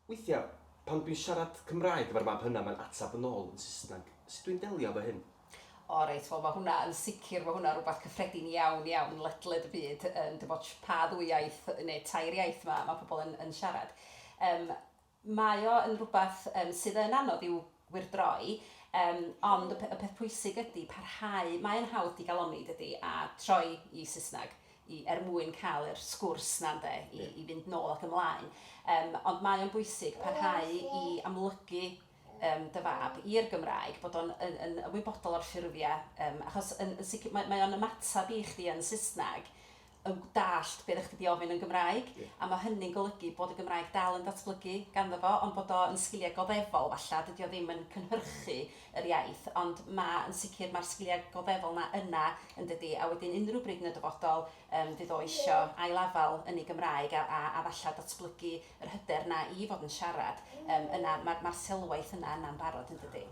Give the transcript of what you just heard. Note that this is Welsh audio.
Weithiau, pan dwi'n siarad Cymraeg efo'r mab hynaf mae'n ateb yn ôl yn Saesneg. Sut dwi'n delio efo hyn? O reit, wel mae hwnna yn sicr, mae hwnna rhywbeth cyffredin iawn iawn ledled y byd, yym dim ots pa ddwy iaith neu tair iaith mae mae pobl yn yn siarad. Yym mae o yn rhywbeth yym sydd yn anodd i'w wyrdroi, yym ond y y peth pwysig ydy parhau, mae'n hawdd digalonni dydy, a troi i Saesneg i er mwyn cael yr sgwrs 'na ynde, i i fynd nôl ac ymlaen. Yym ond mae o'n bwysig parhau i amlygu yym dy fab i'r Gymraeg, bod o'n yn yn ymwybodol o'r ffurfiau, yym achos yn yn sicr mae mae o'n ymateb i chdi yn Saesneg, yn dallt be ddech chdi 'di ofyn yn Gymraeg, a ma' hynny'n golygu bod y Gymraeg dal yn datblygu ganddo fo, ond bod o yn sgiliau goddefol falla, dydy o ddim yn cynhyrchu yr iaith, ond ma' yn sicr ma'r sgiliau goddefol 'na yna, yn dydi, a wedyn unrhyw bryd yn y dyfodol yym fydd o isio ail-afael yn ei Gymraeg a a a falla datblygu yr hyder 'na i fod yn siarad, yym yna ma'r ma'r seilwaith yna yna'n barod yn dydi?